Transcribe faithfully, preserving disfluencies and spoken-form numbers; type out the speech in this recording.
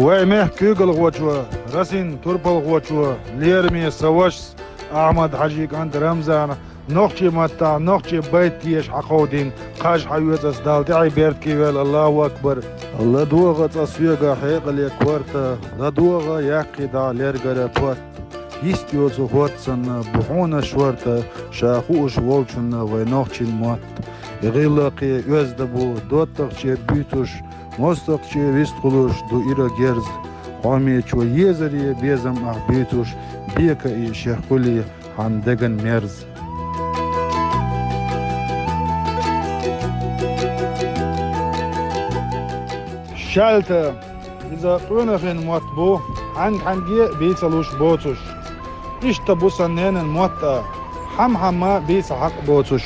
Вай мехка куьйгалхочо, Расин турпалхочо, лераме сан вашас Ахьмад-Хьажий кӀанта Рамзана, нохчийн маттахь нохчийн байт деша хьакховдийна, кхаж хьаоьцу ас Далла тӀаьхье беркате ваьлла, Аллаху акбар. ЛадогӀа цкъа соьга хьекъале корта, ладогӀа яккхий дӀа лергара потт. Йист йоцу хӀорд санна, бу хьуна шорта, ша хууш волчунна вай нохчийн мотт. И гӀиллакхе оьзда бу, доттагӀче буьйцуш, мостагӀче вистхулуш ду ира герз. Хьоме чо езаре безам ахь буьйцуш, бека и шех хуьлий хьан деган мерз. Шаьлта, иза къонахийна мотт бу, хьаьнга-хьаьнге а бийца луш боцуш. Иштта бу сан ненан мотт а, хьама-хьама бийца хьакъ боцуш.